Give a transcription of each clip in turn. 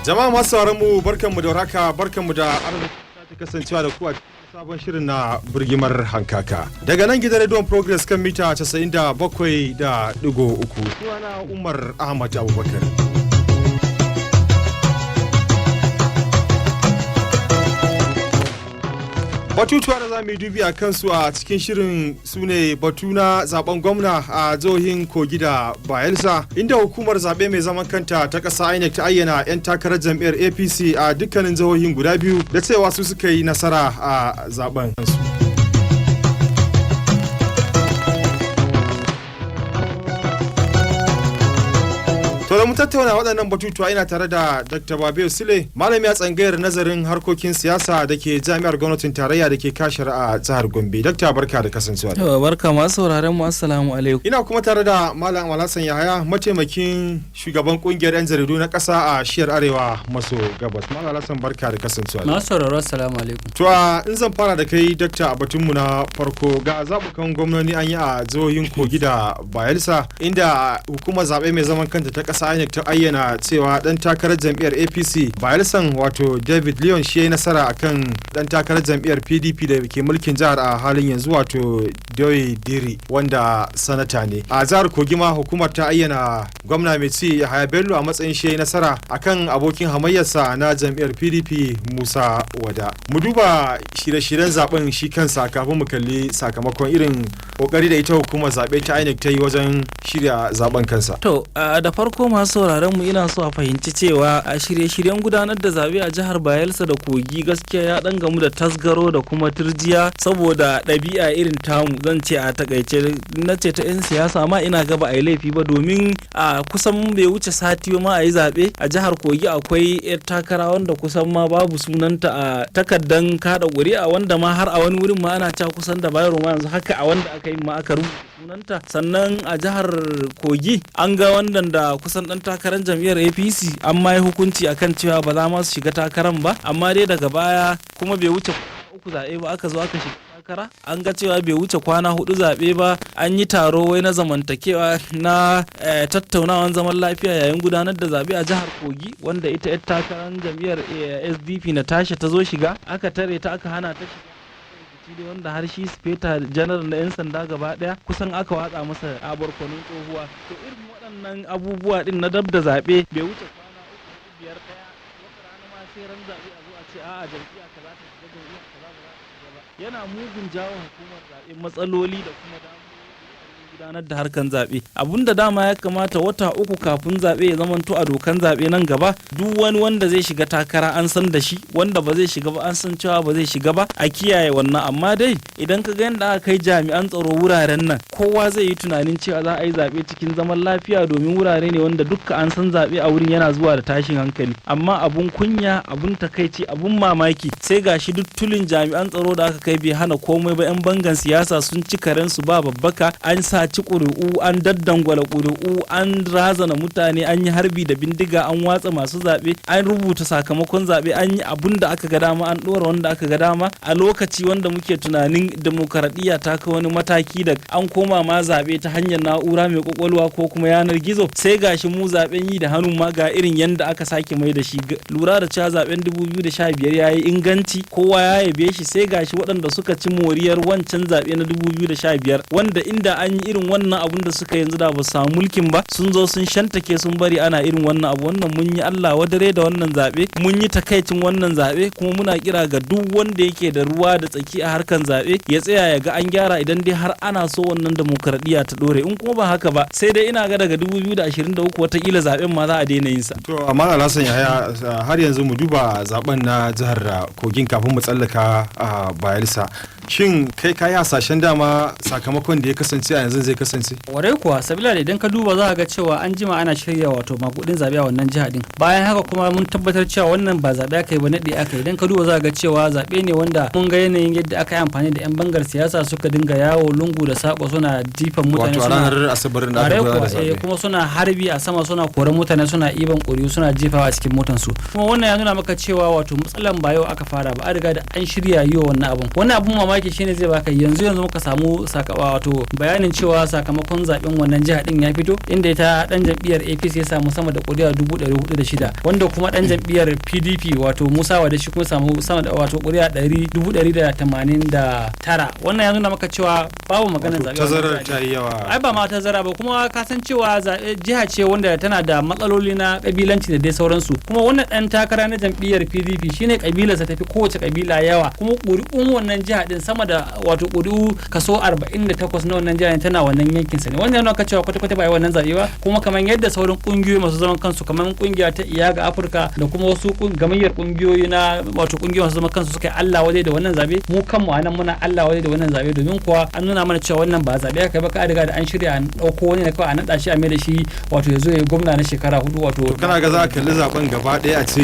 Jama'a masu sauraron mu, barkanmu da warhaka, barkanmu da arziki sake kasancewa da ku a cikin sabon shirin na Birgimar Hankaka. Daga nan gidan Rediyon Progress kan mita 97.3. Sunana Umar Ahmad Abubakar. Batutuwa da za mu yi dubi a kansu a cikin shirin su ne batu na zaben gwamna a jihohin Kogi da Bayelsa, inda hukumar zaɓe mai zaman kanta ta ƙasa INEC ta ayyana 'yan takarar jam'iyyar APC a dukkanin jihohin guda biyu da cewa su suka yi nasara a zaben. To, da mu tattauna waɗannan batutuwa ina tare da Dr. Babiyo Sule, malami a tsangayar nazarin harkokin siyasa da ke jami'ar gwamnatin tarayya da ke kashar a jihar Gombe. Dakta, barka da kasancewa. Yawa, barka masu sauraron mu, assalamu alaikum. Ina kuma tare da Malam Alhassan Yahaya, mataimakin shugaban kungiyar 'yan jaridu na ƙasa a shiyar Arewa maso Gabas. Malam Alhassan, barka da kasancewa. Masu sauraro, assalamu alaikum. To, a in zan fara da kai dakta a batunmu na farko, ga zaɓukan gwamnoni an yi a jihohin Kogi da Bayelsa, inda hukumar zaɓe mai zaman kanta ta ƙasa INEC ta ayyana cewa ɗan takarar jam'iyyar APC Bayelsan, wato David Leon, shi ya yi nasara akan ɗan takarar jam'iyyar PDP da ke mulkin jihar a halin yanzu, wato Doye Diri, wanda sanata ne. A jihar Kogi ma hukumar ta ayyana gwamna mai ci Yahaya Bello a matsayin shi ya yi nasara akan abokin hamayyarsa na jam'iyyar PDP, Musa Wada. Mu duba shirye-shiryen zaben shi kansa kafin mu kalli sakamakon, irin kokari da ita hukumar zaɓe ta INEC ta yi wajen shirya zaben kansa. To, da farko masu sauraron mu, ina so a fahimci cewa a shirye-shiryen gudanar da zaɓe a jihar Bayelsa da Kogi gaskiya ya dan gamu da tasgaro da kuma turjiya, saboda ɗabi'a irin tamu, zan ce a takaice na ce ta 'yan siyasa ma, ina ga ba a yi laifi ba, domin a kusan bai wuce sati ma a yi zaɓe a jihar Kogi akwai 'yar takara wanda kusan ma babu sunanta a takardan kada ƙuri'a, wanda ma har a wani wurin ma ana cewa kusan da bayro ma yanzu haka a wanda aka yi ma aka rubuta sunanta. Sannan a jihar Kogi an ga wannan da kusan dan takarar jam'iyyar APC an ma yi hukunci akan cewa ba za ma su shiga takaran ba, amma dai daga baya kuma bai wuce 3 zaɓe ba aka zo aka shiga takara. An ga cewa bai wuce kwana 4 zaɓe ba an yi taro wai na zamantakewa na tattaunawan zaman lafiya yayin gudanar da zaɓe a jihar Kogi, wanda ita 'yar takarar jam'iyyar SDP na tashi ta zo shiga, aka tare ta aka hana ta shiga, rikici dai wanda har shi speta janar na 'yan sanda gaba daya kusan aka watsa masa a barkonon tsohuwa. To, irin waɗannan abubuwa din na dab da zaɓe, bai wuce kwana 3, 4, 5, 1, wata rana ma sai ran zaɓe a zo a ce a'a, jam'iyya kaza ta shiga, jam'iyya kaza ba za ta shiga ba, yana mugun jawo hukumar zaɓe matsaloli da kuma damuwoyi gudanar da harkan zaɓe. Abinda dama ya kamata wata 3 kafin zaɓe ya zamanto a dokan zaɓe, nan gaba duk wani wanda zai shiga takara an san da shi, wanda ba zai shiga ba an san cewa ba zai shiga ba, a kiyaye wannan. Amma dai idan ka ga yadda aka kai jami'an tsaro wuraren nan, kowa zai yi tunanin cewa za a yi zaɓe cikin zaman lafiya, domin wurare ne wanda dukka an san zaɓe a wurin yana zuwa da tashin hankali. Amma abun kunya, abun takaici, abun mamaki, sai gashi duk tulin jami'an tsaro da aka kai bai hana komai ba. 'Yan bangan siyasa sun ci karensu ba babbaka, an saci ƙuri'u, an daddangwala ƙuri'u, an razana mutane, an yi harbi da bindiga, an watsa masu zaɓe, an rubuta sakamakon zaɓe, an yi abun da aka ga dama, an ɗora wanda aka ga dama, a lokaci wanda muke tunanin demokaradiyya ta kai wani mataki da an koma ma zaɓe ta hanyar na'ura mai kwakwalwa ko kuma yanar gizo. Sai gashi mu zaɓen yi da hannu ma ga irin yanda aka sake mai da shi. Lura da cewa zaɓen 2015 ya yi inganci, kowa ya yabe shi, sai gashi waɗanda suka ci moriyar wancan zaɓe na 2015, wanda inda an yi irin wannan abun da suka yanzu da ba su samu mulkin ba, sun zo sun shantake, sun bari ana irin wannan abu. Wannan mun yi Allah wadare da wannan zaɓe, mun yi takaicin wannan zaɓe, kuma muna kira ga duk wanda yake da ruwa da tsaki a harkan zaɓe ya tsaya ya ga an gyara idan dai har ana so wannan demokradiyya ta dore. In kuma ba haka ba, sai dai ina ga daga 2023 watakila zaɓen ma za a daina yin sa. To, amma Alhassan Yahaya, har yanzu mu duba zaben na jihar Kogin kafin mu tsallaka a Bayelsa. Shin kai ka yi hasashen dama sakamakon da ya kasance a yanzu zai kasance? Warai kuwa, sabila da idan ka duba za ka ga cewa an jima ana shirya wato makudin zabe a wannan jiha din. Bayan haka kuma mun tabbatar cewa wannan ba zabe aka yi ba, naɗi aka yi. Idan ka duba za ka ga cewa zabe ne wanda mun ga yanayin yadda aka yi amfani da 'yan bangar siyasa suka dinga yawo lungu da sako suna jifan mutane. Wato a suna ranar Asabar da aka Ƙwarai gudanar da kuwa, eh, zaɓe. kuma suna harbi a sama, suna koran mutane, suna iban ƙuri'u suna jefawa a cikin motansu. Kuma wannan ya nuna maka cewa wato matsalan ba yau aka fara ba, an riga da an shirya yi wa wannan abun. Wannan abun mamaki. Mamaki shine zai baka yanzu yanzu muka samu wato bayanin cewa sakamakon zaben wannan jiha din ya fito, inda ita dan jam'iyyar APC ya samu sama da ƙuri'a 406,000, wanda kuma dan jam'iyyar PDP wato Musa Wada shi kuma samu sama da wato ƙuri'a 189,000. Wannan ya nuna maka cewa babu maganar zaɓe. Tazarar ta yi yawa. Ai ba ma tazara ba, kuma ka san cewa zaɓe jiha ce wanda tana da matsaloli na kabilanci da dai sauransu. Kuma wannan dan takara na jam'iyyar PDP shine kabilarsa tafi kowace kabila yawa, kuma ƙuri'un wannan jiha din sama da wato ƙuri'u kaso 48 na wannan jiha tana wannan yankin sa ne. Wannan yana ka cewa kwata kwata ba yi wannan zaɓe ba. Kuma kamar yadda sauran ƙungiyoyi masu zaman kansu, kamar kungiya ta Iyaga Afirka da kuma wasu gamayyar kungiyoyi na wato kungiyoyi masu zaman kansu suka yi Allah waje da wannan zaɓe, mu kanmu a nan muna Allah waje da wannan zaɓe, domin kuwa an nuna mana cewa wannan ba zaɓe aka yi ba, ka riga da an shirya an ɗauko wani ne kawai a naɗa shi a mai da shi wato ya zo ya yi gwamna na shekara 4 wato. To kana ga za a kalli zaben gaba ɗaya a ce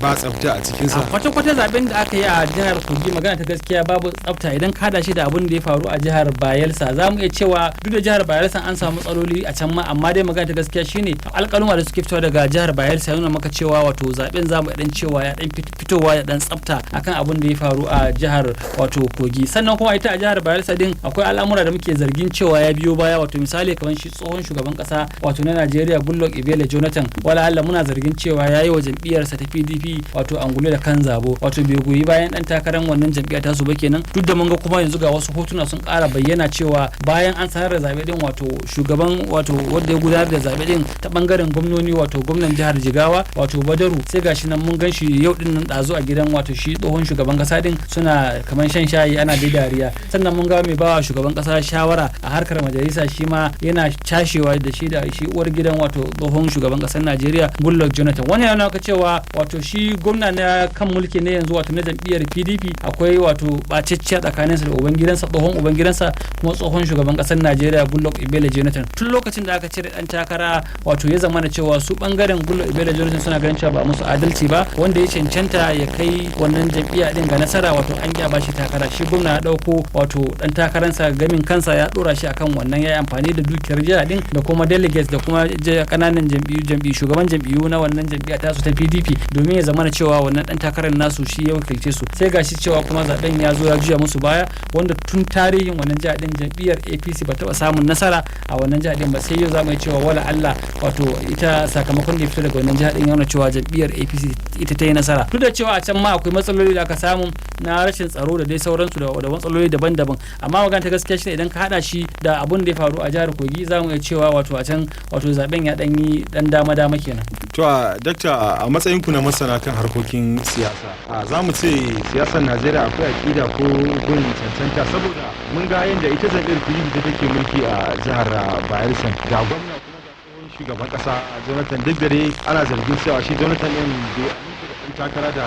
ba tsafta a cikinsa? Kwata-kwata zaben da aka yi a jihar Kogi, magana ta gaskiya, babu tsafta. Idan ka hada shi da abin da ya faru a jihar Bayelsa, za mu iya cewa duk da jihar Bayelsa an samu matsaloli a can ma, amma dai magana ta gaskiya shine alƙaluma da suke fitowa daga jihar Bayelsa ya nuna maka cewa wato zaben za mu dan cewa ya dan fitowa ya dan tsafta akan abin da ya faru a jihar wato Kogi. Sannan kuma ita a jihar Bayelsa din akwai al'amura da muke zargin cewa ya biyo baya, wato misali kamar shi tsohon shugaban kasa wato na Najeriya Goodluck Ebele Jonathan, wala Allah muna zargin cewa ya yi wa jam'iyyarsa ta PDP wato angulu da kan zabo, wato bai goyi bayan dan takarar wannan jam'iyya tasu ba kenan. Duk da mun ga kuma yanzu ga wasu hotuna sun ƙara bayyana cewa bayan an sanar da zabe din, wato shugaban wato wanda ya gudanar da zabe din ta bangaren gwamnoni, wato gwamnan jihar Jigawa wato Badaru, sai gashi nan mun gan shi yau din nan dazu a gidan wato shi tsohon shugaban kasa din suna kaman shan shayi ana dai dariya. Sannan mun ga mai bawa shugaban kasa shawara a harkar majalisa shi ma yana cashewa da shi da shi uwar gidan wato tsohon shugaban kasar Najeriya Goodluck Jonathan. Wannan yana nuna cewa wato shi gwamna na kan mulki ne yanzu wato na jam'iyyar PDP akwai wato bacecciya tsakaninsa da ubangidansa, tsohon ubangidansa kuma tsohon shugaban kasar Najeriya Goodluck Ebele Jonathan. Tun lokacin da aka cire dan takara, wato ya zamana cewa su bangaren Goodluck Ebele Jonathan suna ganin cewa ba musu adalci ba, wanda ya cancanta ya kai wannan jam'iyya din ga nasara wato an kya bashi takara. Shi gwamna ya dauko wato dan takararsa gamin kansa ya dora shi akan wannan, ya yi amfani da dukiyar jiha din da kuma delegates da kuma kananan jam'iyyu jam'iyyu shugaban jam'iyyu na wannan jam'iyya tasu ta PDP domin ya zamana cewa wannan dan takarar nasu shi ya wakilce su. Sai gashi cewa kuma zaben ya zo ya juya musu baya, wanda tun tarihin wannan jiha din jam'iyyar APC ba taba samun nasara a wannan jiha din ba sai yau. Zamu iya cewa wala Allah wato ita sakamakon da ya fito daga wannan jiha din yana cewa jam'iyyar APC ita ta yi nasara, duk da cewa a can ma akwai matsaloli da aka samu na rashin tsaro da dai sauransu da matsaloli daban-daban. Amma magana ta gaskiya shine idan ka hada shi da abun da ya faru a jihar Kogi, za mu iya cewa wato a can wato zaben ya dan yi dan dama-dama kenan. To a dakta, a matsayin ku na masana kan harkokin siyasa, za mu ce siyasar Najeriya akwai aƙida ko bin cancanta? Saboda mun ga yadda ita jam'iyyar PDP ta take mulki a jihar Bayelsa, ga gwamna kuma ga tsohon shugaban ƙasa Jonathan, duk da dai ana zargin cewa shi Jonathan ɗin bai aminta da ɗan takara da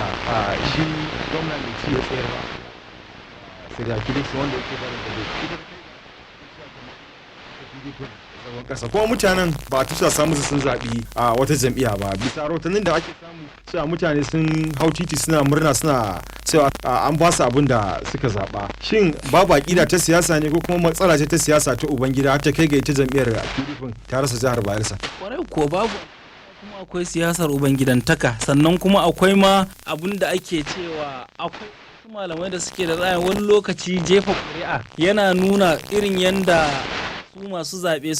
shi gwamna mai ci ya tsayar ba, Seriake Dickson, wanda yake barin gado. Ita PDP zagon kasa, kuma mutanen ba a tusa musu sun zaɓi a wata jam'iyya ba, bisa rahotannin da ake samu cewa mutane sun hau titi suna murna, suna cewa an ba su abin da suka zaɓa. Shin babu aƙida ta siyasa ne ko kuma matsala ce ta siyasa ta ubangida har ta kai ga ita jam'iyyar PDP ta rasa jihar Bayelsa? Kwarai kuwa babu, kuma akwai siyasar ubangidantaka, sannan kuma akwai ma abun da ake cewa akwai wasu malamai da suke da ra'ayin wani lokaci jefa ƙuri'a yana nuna irin yanda su masu zaɓe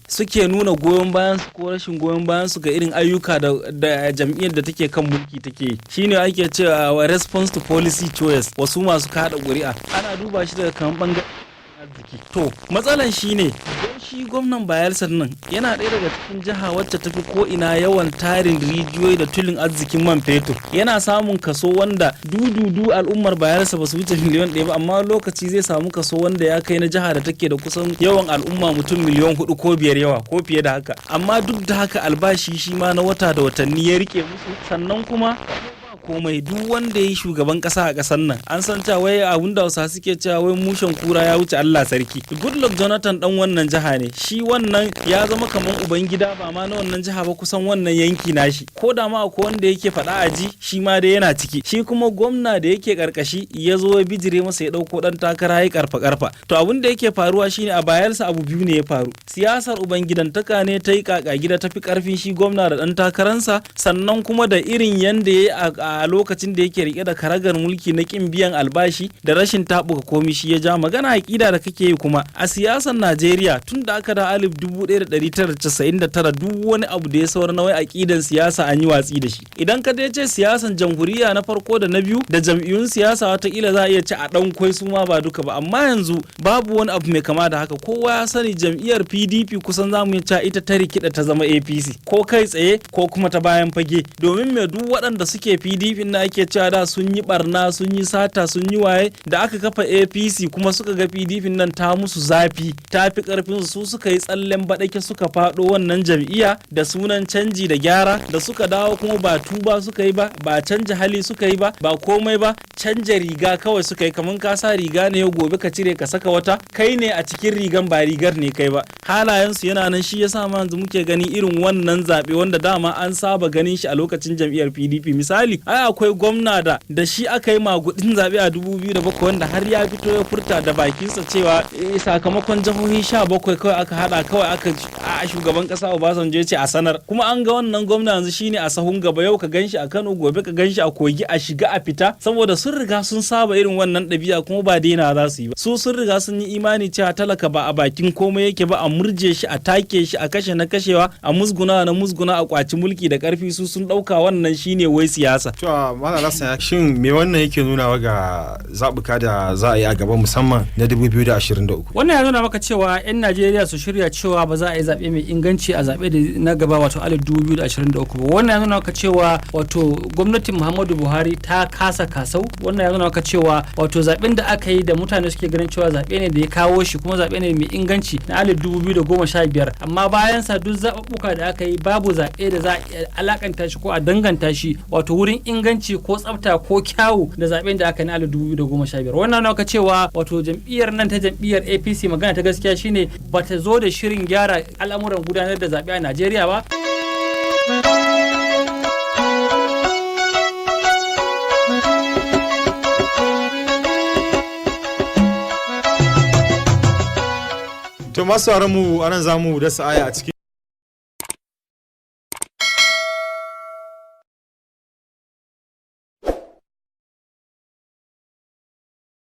suke nuna goyon bayan su ko rashin goyon bayan su ga irin ayyuka da jam'iyyar da take kan mulki take. Shine ake cewa response to policy choice. Wasu masu kada ƙuri'a ana duba shi daga kan bangaren arziki. To matsalan shine don shi gwamnan Bayelsa nan yana ɗaya daga cikin jiha wacce tafi ko ina yawan tarin rijiyoyi da tulin arzikin man fetur. Yana samun kaso wanda dududu al'ummar Bayelsa ba su wuce miliyan 1 ba, amma lokaci zai samu kaso wanda ya kai na jiha da take da kusan yawan al'umma mutum miliyan 4 ko 5 yawa ko fiye da haka. Amma duk da haka albashi shi ma na wata da watanni ya rike musu. Sannan kuma komai, duk wanda ya yi shugaban kasa a kasar nan an san cewa wai abun da Hausa suke cewa wai mushen kura ya wuce Allah sarki. Goodluck Jonathan dan wannan jiha ne. Shi wannan ya zama kamar ubangida, ba ma na wannan jiha ba, kusan wannan yanki nashi, ko da ma akwai wanda yake faɗa a ji, shi ma dai yana ciki. Shi kuma gwamna da yake karkashi ya zo ya bijire masa, ya ɗauko ɗan takara ya karfa karfa. To abun da yake faruwa shine a bayarsa abu biyu ne ya faru: siyasar ubangidantaka ne ta yi kaka gida ta fi karfin shi gwamna da ɗan takaransa, sannan kuma da irin yanda ya yi a a lokacin da yake rike da karagar mulki na kin biyan albashi da rashin tabuka komi shi ya ja. Magana aƙida da kake yi kuma a siyasar Najeriya tun da aka da 1999, duk wani abu da ya saura na wai aƙidan siyasa an yi watsi da shi. Idan ka dai ce siyasan jamhuriya na farko da na biyu da jam'iyyun siyasa, watakila za a iya ci a ɗan kwai su ma ba duka ba, amma yanzu babu wani abu mai kama da haka. Kowa ya sani jam'iyyar PDP kusan za mu iya cewa ita ta rikida ta zama APC, ko kai tsaye ko kuma ta bayan fage, domin me? Duk waɗanda suke PDP na ake cewa da sun yi barna, sun yi sata, sun yi waye, da aka kafa APC kuma suka ga PDP nan ta musu zafi, ta fi karfin su, suka yi tsallen baɗake suka faɗo wannan jam'iyya da sunan canji da gyara. Da suka dawo kuma ba tuba suka yi ba, ba canja hali suka yi ba, ba komai ba, canja riga kawai suka yi. Kamar ka sa riga ne yau, gobe ka cire ka saka wata, kai ne a cikin rigan, ba rigar ne kai ba. Halayensu yana nan, shi yasa ma yanzu muke gani irin wannan zaɓe wanda dama an saba ganin shi a lokacin jam'iyyar PDP. Misali, ai akwai gwamna da shi aka yi magudin zaɓe a 2007, wanda har ya fito ya furta da bakinsa cewa sakamakon jihohi 17 kawai aka hada kawai aka a shugaban kasa Obasanjo ya ce a sanar. Kuma an ga wannan gwamna yanzu shine a sahun gaba, yau ka ganshi a Kano, gobe ka ganshi a Kogi, a shiga a fita, saboda sun riga sun saba irin wannan ɗabi'a kuma ba daina za su yi ba. Su sun riga sun yi imani cewa talaka ba a bakin komai yake ba, a murje shi, a take shi, a kashe na kashewa, a musguna na musguna, a kwaci mulki da karfi. Su sun ɗauka wannan shine wai siyasa. To, Malam Alhassan, shin me wannan yake nunawa ga zaɓuka da za a yi a gaba, musamman na 2023? Wannan ya nuna maka cewa 'yan Najeriya su shirya cewa ba za a yi zaɓe mai inganci a zaɓe da na gaba, wato 2023 ba. Wannan ya nuna maka cewa wato gwamnatin Muhammadu Buhari ta kasa kasau. Wannan ya nuna maka cewa wato zaɓen da aka yi da mutane suke ganin cewa zaɓe ne da ya kawo shi kuma zaɓe ne mai inganci na 2015, amma bayan sa duk zaɓuɓɓuka da aka yi babu zaɓe da za a alakanta shi ko a danganta shi wato wurin inganci ko tsafta ko kyawu da zaɓen da aka yi na 2015. Wannan nuna maka cewa wato jam'iyyar nan ta jam'iyyar APC, magana ta gaskiya shine, bata zo da shirin gyara al'amuran gudanar da zaɓe a Najeriya ba. To, masu mu, anan zamu dasa aya a cikin